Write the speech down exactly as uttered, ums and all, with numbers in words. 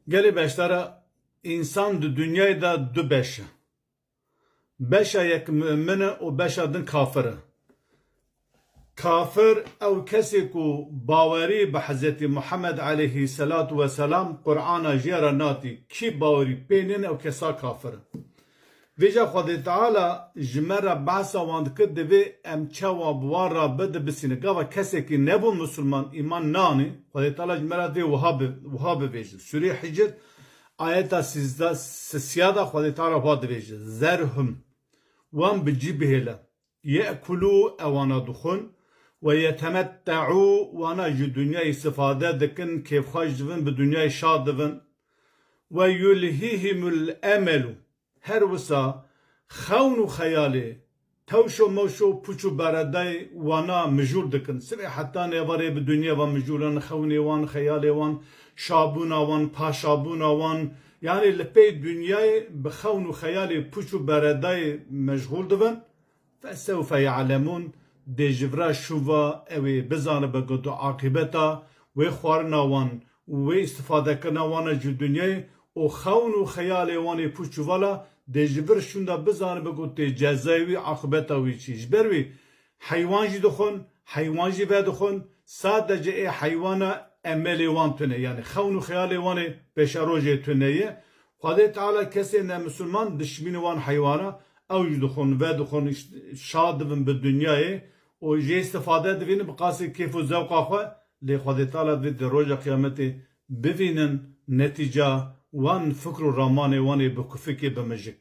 Gelê beşdara, însan di dinyayê de du beş e. Beşa yek mumin e û beşa din kafir e. Kafir ew kesê ku bawerî bi Hezretî Muhammed aleyhî selatu weselam, Qur'ana jê re natî. Kî bawerî pê nîne ew kesa kafir e. Vêca Xwedê Teala ji me re behsa wan dikir, divê em çawa bi wan re bidibisînin. Gava kesekî nebû misilman, îman nanî, Xwedê Teala ji me re divê wiha bi-, wiha bivêjin. Sûreyê Hicr, ayeta sîzdeh, sisiya de Xwedê Teala wiha divêje. Zerhum, wan bi cî bihêle. Ye'kulû, ewana dixwin. Ve yetemette'û, wana ji dinyayê îstifade dikin, kêfxweş dibin, bi dinyayê şad dibin. Ve yulhihimul emelu, her wisa xewn û xeyalê, tewşo mewşo, puç û beredayê wana mijûl dikin. Sibê heta nêvarê bi dinya ve mijûl in, xewnê wan, xeyalê wan, şabûna wan, paşabûna wan, yanî li pey dinyayê bi xewn û xeyalê puç û beredayê meşxûl dibin. Fesewfe ya'lemûn, dê ji vira şûva ew ê bizanibe ku tu aqîbeta wê xwarina wan û wê îstifadekirina wan e ji dinyayê û xewn û xeyalê wan ê pûç û vala, dê ji vir şûnda bizanibe ku tê cezayê wî, aqîbeta wî çi. Ji ber wî heywan jî dixwin, heywan jî vedixwin, sadece ê heywana emelê wan tune, yanî xewn û xeyalê wan ê pêşerojê tune ye. Xwedê Teala kesê nemisilman dişmînê wan heywana, ew jî dixwin, vedixwin, şad dibin bi dinyayê û jê îstifade divînin, bi qasê kêf û zewqa xwe, lê Xwedê Teala divê di roja qiyametê bivînin netîca wan fikr û ramanê wan ê bi kufikê, bi mijik.